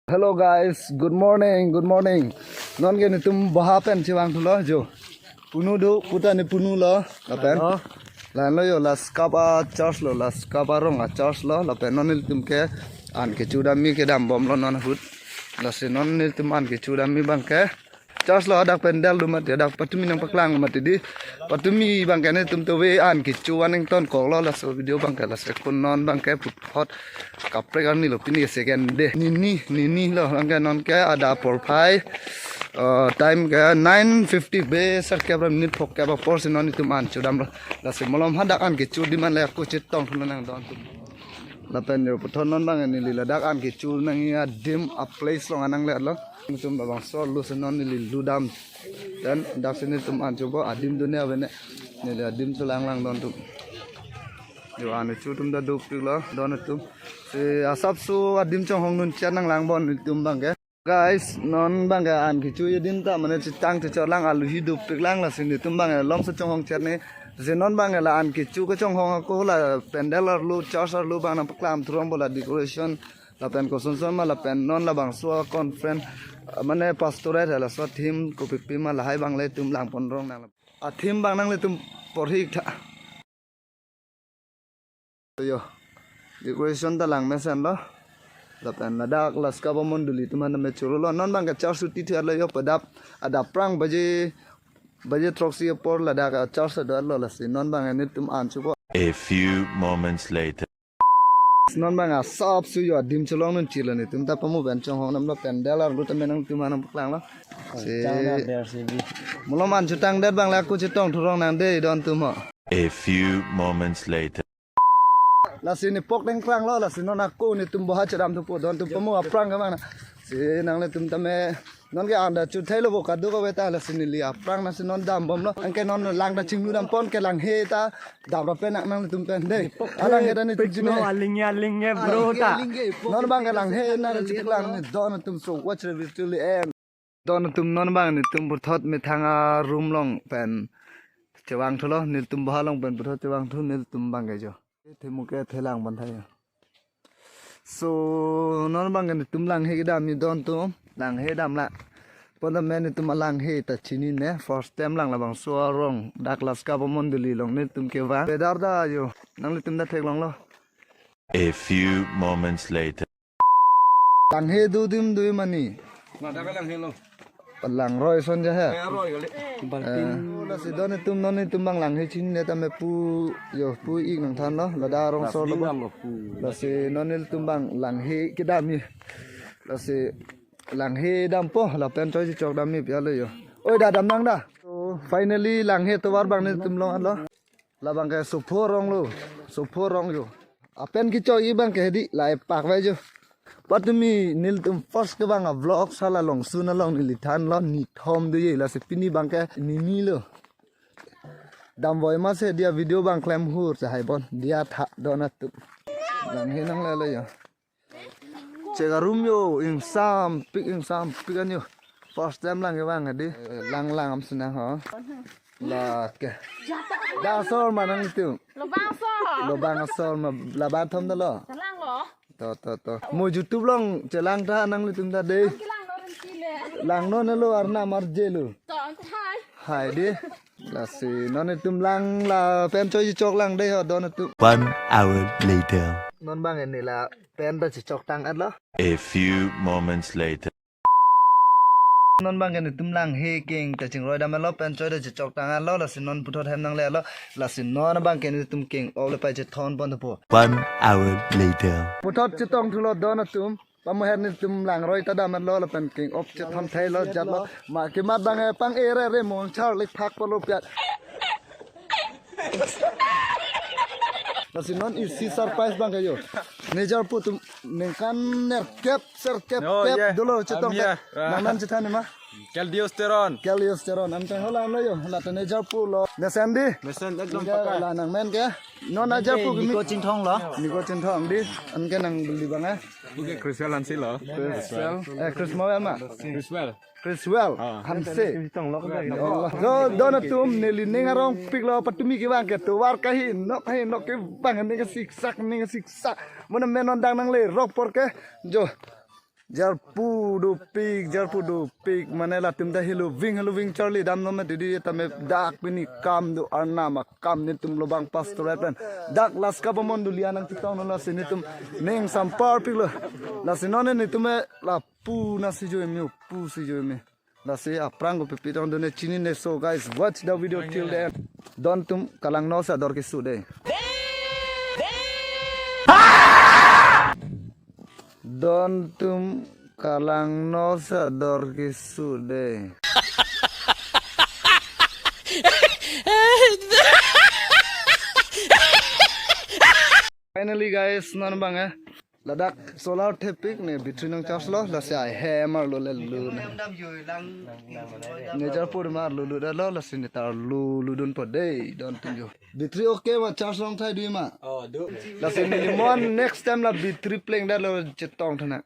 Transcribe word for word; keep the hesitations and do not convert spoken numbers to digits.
Hello guys, good morning, good morning. Non ke netum Boha pen chevangthulo jo. Punu do, puta ne punu lo, lapen. Hello. Lahenlo jo, la Skap a church lo, la Skap arong a church lo, lapen non nelitum ke an kecho damji kedam bomlo non ahut. Lasi non nelitum an kecho damji abang ke church lo, hadak pandal do mati, hadak patumi nangpaklang mati di. Patumi abang ke netum tove an kecho aning tonkoklo, laso video abang ke, lasi kun non abang ke puthot kaprek arni lo, pini second day. Nini, nini lo, abang ke non ke adap porphai, eh, time ke nine fifty be sar ke bra minute phok ke apor si non netum an chodamlo. Lasi malom hadak an kecho adim an le ako chetongthu nangdon atum. Lapen jo puthot non abang neli ladak an kecho nangji adim a place along an nangle-etlo. Netum labangso arlo si non neli ludam. Then dak si netum an chopo, adim dun-e ave ne. Neli adim cholanglang don atum. Jo an kecho atum ta dopiklo, don atum. Si asapso adim chonghong nun chan nanglang bon netum abang ke. Guys, non abang ke an kecho adim ta mane chetang chechorlang, aluhi dopiklang, lasi netum abang ke malomso chonghong chet ne. Si non abang ke la an kecho kechonghong ako la pandal arlo, church arlo abang nangpaklam thurong bo, la decoration lapen kosonson ma, lapen non labangso conference, mane pastorate hala so theme kopipi ma lahai abang le netum langponrong nang. A theme abang nanglitum porhi tha. Jo, decoration ta langmesenlo. Lapen ladak la Skap amondoli atum aphan me chorolo. Non abang ke church chuti thu-etlo jo, adap, adap aphrang baje, baje throksi apor ladak a church do-etlo, lasi non abang netum an chopo. A few moments later. Non abang asapso jo adim cholong nun chilo, netum ta pamu pen chonghong damlo, pandal arlo ta me nangtum aphan nangpaklanglo. Si chang na der si bi. Malom an chotangdet abang le ako chetongthurong nang dei don atum ho. A few moments later. Lasi ne pok dengkranglo, lasi non ako netum Boha chodamthupo, don atum pamu aphrang ke abang na. Si nanglitum tame non ke anda chothailo bo kadokave ta, lasi neli aphrang na si non dambomlo. Anke non lang ta chinglu dampon ke, langhe ta dam ra pen nang nanglitum pen dei. Alang ke ta ne pik chini no, aling ya, aling ya, bro ta. Non abang ke langhe na chiklang ne, don atum, so watch the video till the end. Don atum, non abang netum puthot methang a room along pen chevangthulo, netum Boha along pen puthot chevangthu netum abang ke jo. Themu ke thelang ban thai. So non abang ke netum langhe kedamji don atum, langhe damla. Pon ta me netum alanghe ta chinine, first time lang labangso arong, dak la Skap amondoli along netum kevang. Bedar da jo, nanglitum ta theklonglo. A few moments later. Langhe do adim do mani. Na dak langhelo. Langroi ason ja he. Kaya roi kali. Baltin. Eh, lasi don atum, non netum abang langhe chinine tame pu, jo pu ik nangthanlo, ladak arong so lo. Dam lo pu. Lasi non netum abang langhe kedamji. Lasi langhe dampo, lapen choi chechok damji pi alo jo. Oi da dam nang da. So, finally langhe tovar abang netum long-etlo. Labang ke sopho arong lo, sopho arong jo. Apen kechokji abang ke hedi, la epak vai jo. Patumi nelitum first kevang a vlog sala along sun along neli thanlo, nithom doji, lasi pini abang ke nini lo. Damvoi ma si dia video abang klem hur si hai bon, dia tha don atum. Langhe nanglelo jo. Chek a room jo, ingsampik, ingsampik an jo. First time lang kevang hedi. Eh, lang lang am sinang ho. La ke. Da asor ma nangtum. Lobang asor. Lobang asor ma, labang thom dolo. Chelanglo. To, to, to. Mo YouTube along chelang tha nanglitum ta dei. An kelang no rin chile. Langnon lo, arnam arjelo. To, an hai. Hai dei. Lasi non netum lang lapen choi chechok lang dei ho don atum. One hour later. Non abang neli lapen ta chechoktang-etlo. A few moments later. Non abang ke netum langhe keng ta chingroi dam-etlo, pen choi ta chechoktang-etlo, lasi non puthot hem nangle-etlo, lasi non abang ke netum keng-op le pai chethon pon thupo. One hour later. Puthot chetongthulo don atum, pamu her netum langroi ta dam-etlo, lapen keng-op chethon thailo, jatlo, ma kemat abang e pang e re re mongchar le phak palo piat. Lasi non isi surprise abang ke jo. Nejar pu atum ningkan nerkep serkep Oh, kep yeah. dolo chetong Ami ke. ya. Nang nam chethan ma? Keldios Teron. Keldios Teron. Am tang hola lo jo. La ta nejar pulo. Mesen dei. Mesen ekdom Ningkan paka. La nang men ke. Non ajar pu kimi. Nico Chinthong lo. Nico Chinthong dei. An ke nang beli abang eh. Oke, Chriswell Hansi lo. Chriswell. Eh, Chris mau ma? Chriswell. Chriswell Ah. Hanse. Tong lok dai. Ya Allah. Jo, don atum neli ning arongpiklo, patumi kevang ke tovar kahi nok kahi nok kevang ning siksak ning siksak. Mo na me non dang nanglerok apor ke jo. Jarpo dopik, jarpo dopik, mane latum ta heloving, heloving charli damlo me didi tame dak pini kam do arnam akam netum Lobang Pastorate pen. Dak Laska Bomon Dulia nangchetonglo lasi netum ning samparpiklo. Lasi non netum me lapu nasi joime, pu si joime. Lasi aphrang kopi pitong done chinine. So guys, watch the video till the end. Don atum kalangno si ador keso dei. Don atum kalangno si ador keso dei. Finally guys, non abang eh. Ladak solar thepik ne battery nangcharge lo, lasi ahem arlo le lun. Ne jarpo ma arlo lun detlo, lasi ne ta arlo lun dunpo dei, don atum jo. Battery okay ma, charge long thai dui ma. Oh, do. Lasi ne limon next time la battery plengdetlo chetong tha nang.